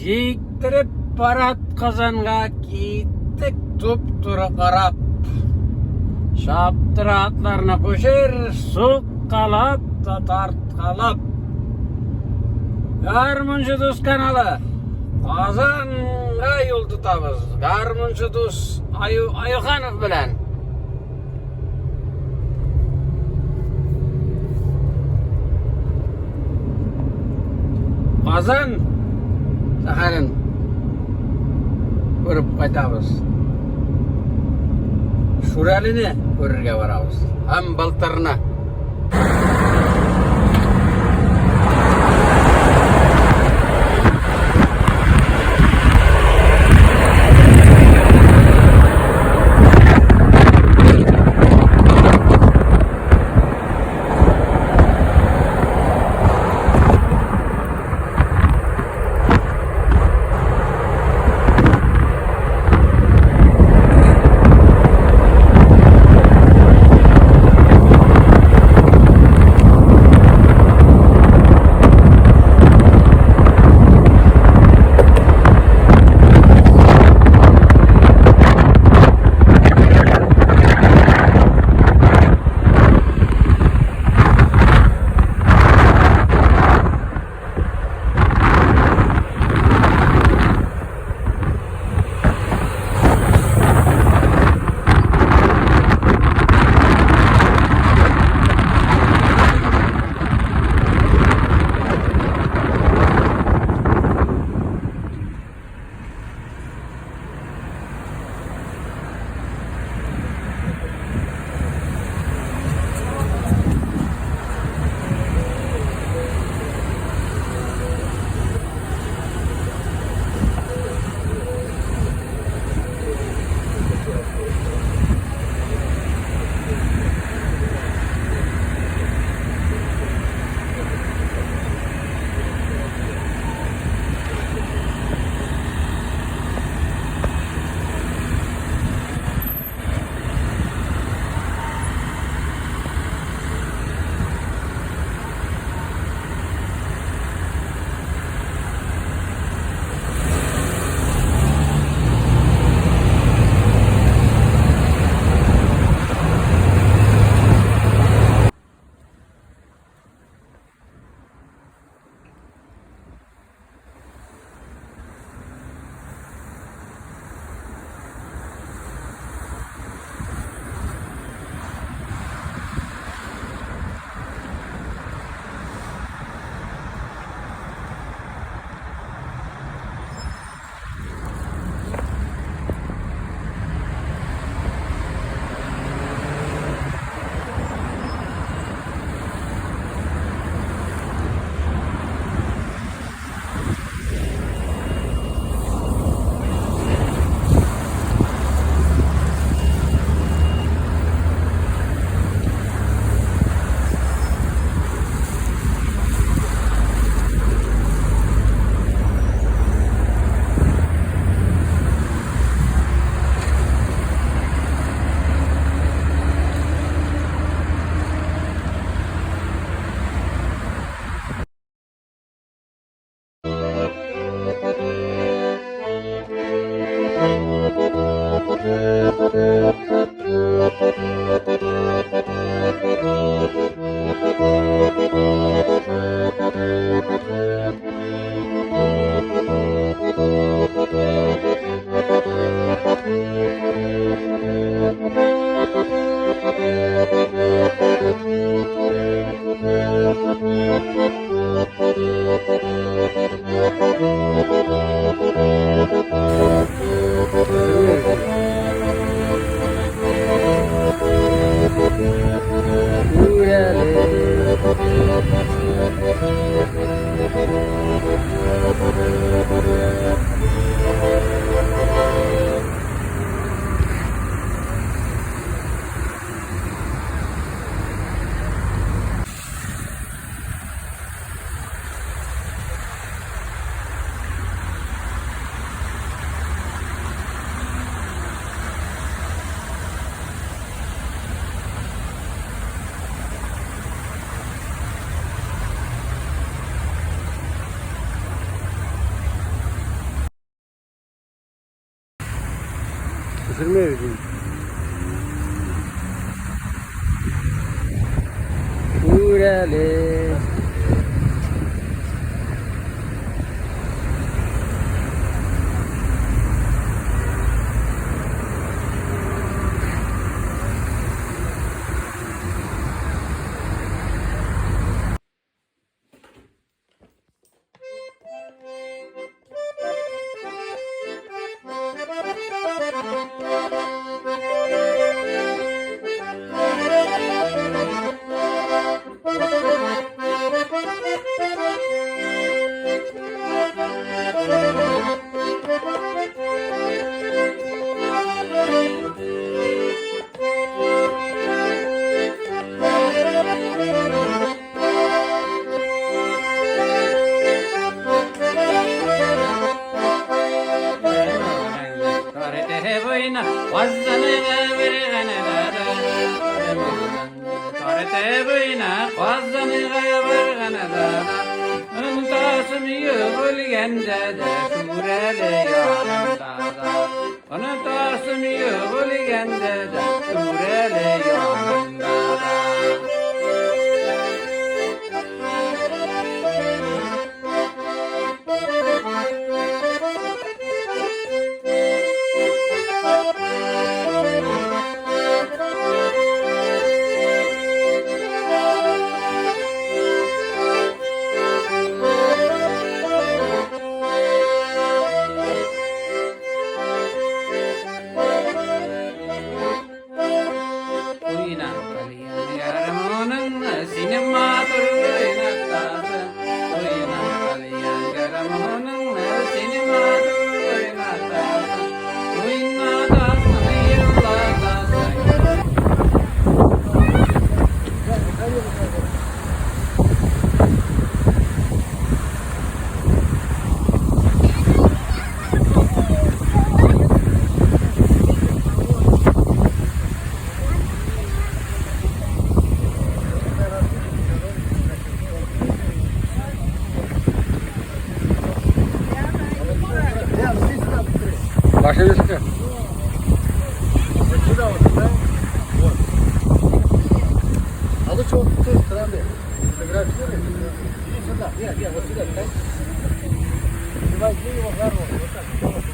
Җиктереп парад Казанга киттек туп-туры карап. Чаптыра атларны кучер, суккалап та тарткалап. Гармунчы дус каналы. Казанга юл тотабыз. Гармунчы дус Аю Аюханов белән. Казан шәһәрен күреп кайтабыз. Шүрәлене күрергә барабыз. Һәм Былтырны. Төшермәбез инде. Шүрәле. Onutasım yığılgende de Şureli yanımda da. Башы өсте. Вот сюда вот, да? Вот. А лучше вот с той стороны. Фотографируй. Иди сюда. Нет, нет, вот сюда, встань. И возьми его за руку. Вот так. Вот.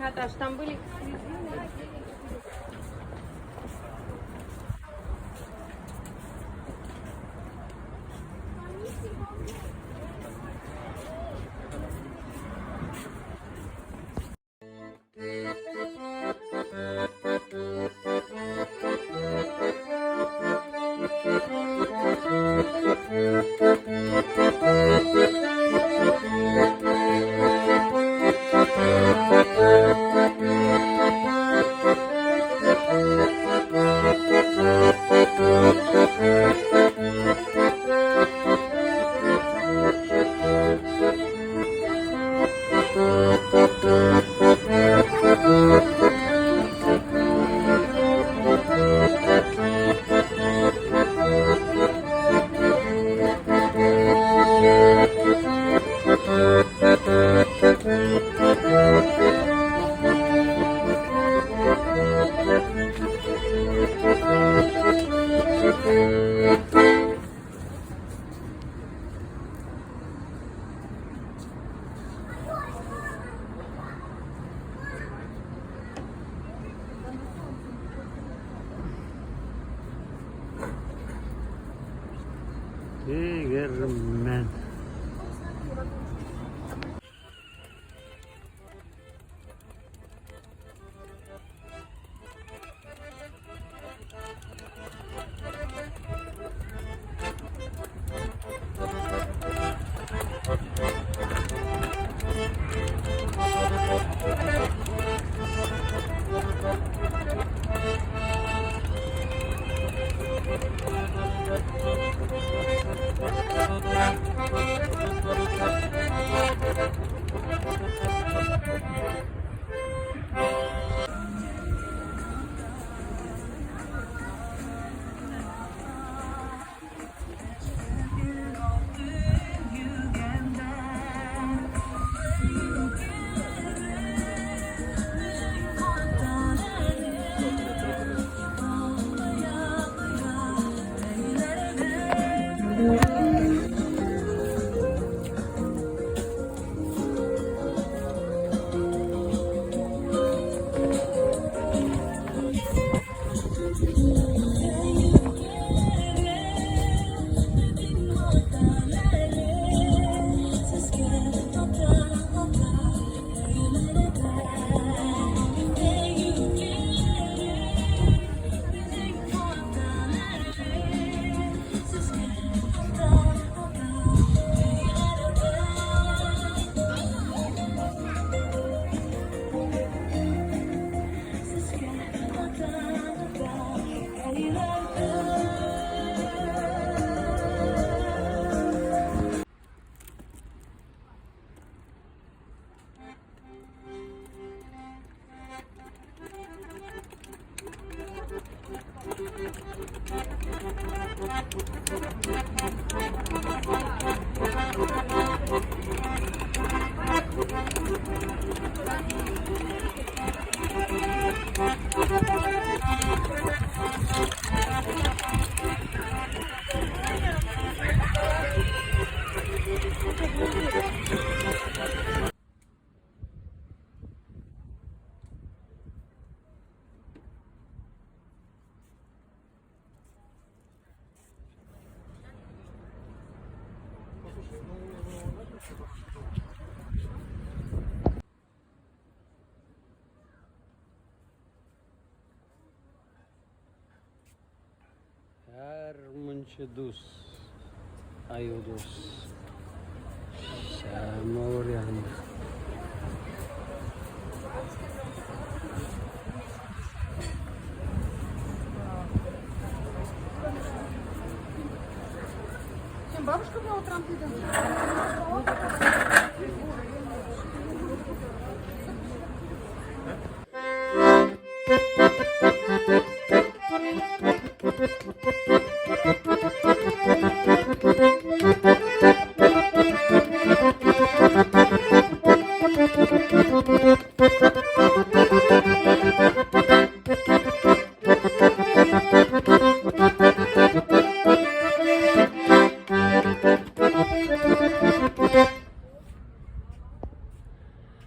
Наташ, там были Кирмән. Гармунчы дус, аю дус, самавыр янында. Чем бабушка по утрам придет?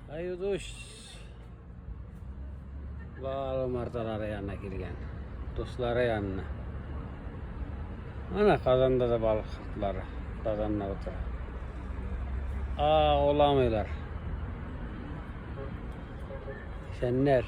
Аю дус бал умарталары янына килгән, дуслары янына. Ана Казанда да бал кортлары казанда утыра. Агуламыйлар. Исәннәр.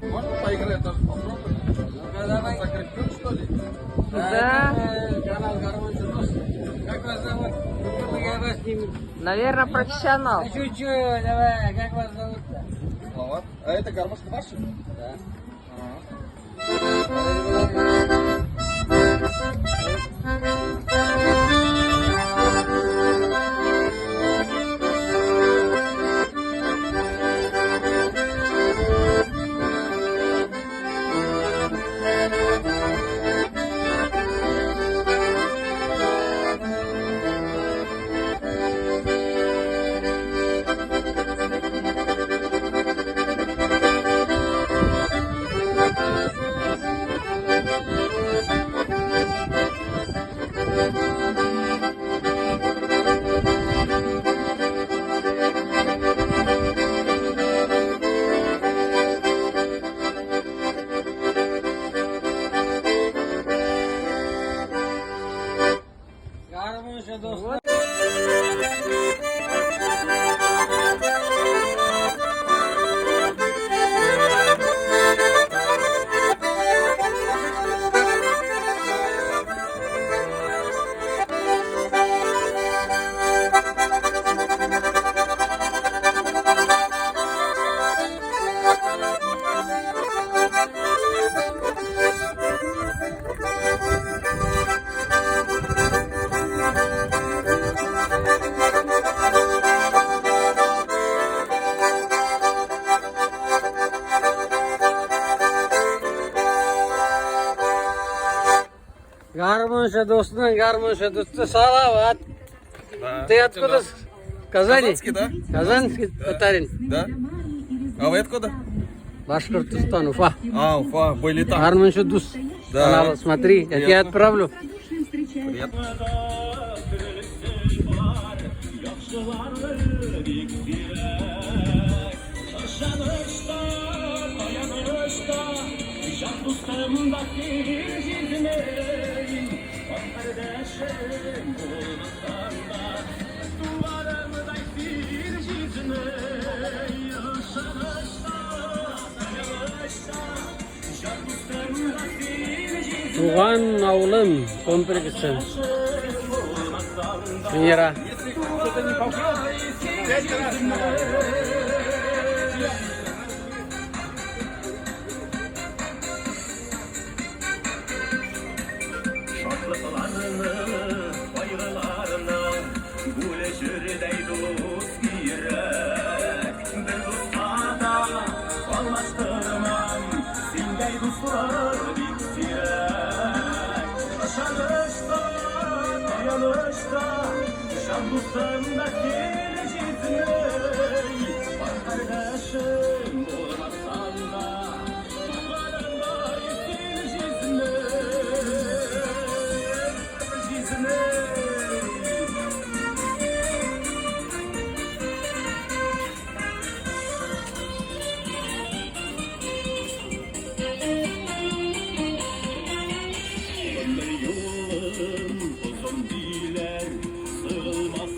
Можно поиграть даже попробовать? Ну-ка, давай. Закреплен, что ли? Да. Канал Гармончы дус. Как вас зовут? Я вас не... Наверное, профессионал. Да шучу, давай, как вас зовут-то? Салават. А это гармошка ваша? Да. Гармунчы дусның гармунчы дусты Салават. Да. Ты откуда? Казани? Казанский, да? Казанский татарин. Да. А вы откуда? Башкортостан, Уфа. А, Уфа, были там. Гармунчы дус. Да. Канал, смотри, я тебе Приятно. отправлю. Приятно. Туган авылым комплексы. Венера. Если что-то не попрет, пять раз.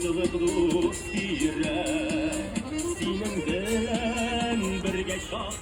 Дима тут пофоткает. Раритетные эти.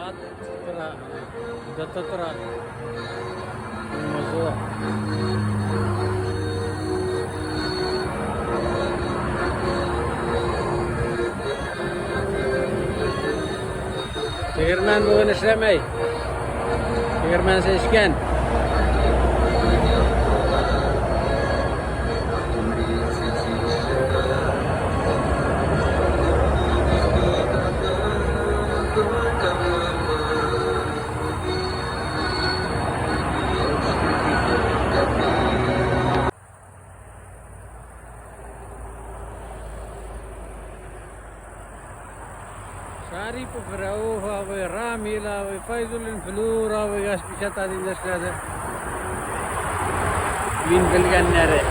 Ат тора, дата тора. Мазула. Тегермән бүген эшләмәй. Тегермән эшкән. Шарипов Рауф абый, Рамил абый, Файзуллин Флюр абый газ печатадында эшләде. Мин белгәннәре.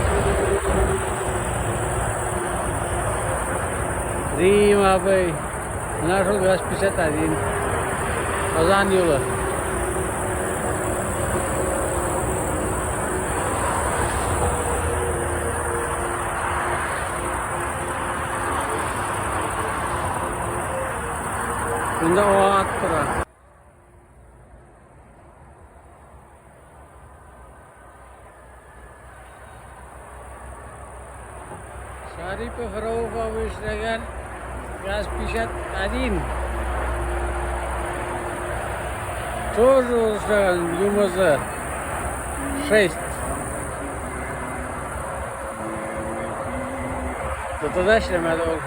Рим абый, менә шул газ 51. Казан юлы. Шунда ат тора. Шарипов Рауф абый эшләгән газ 51. Тоже ул эшләгән ЮМЗ 6. Тотода эшләмәде ул.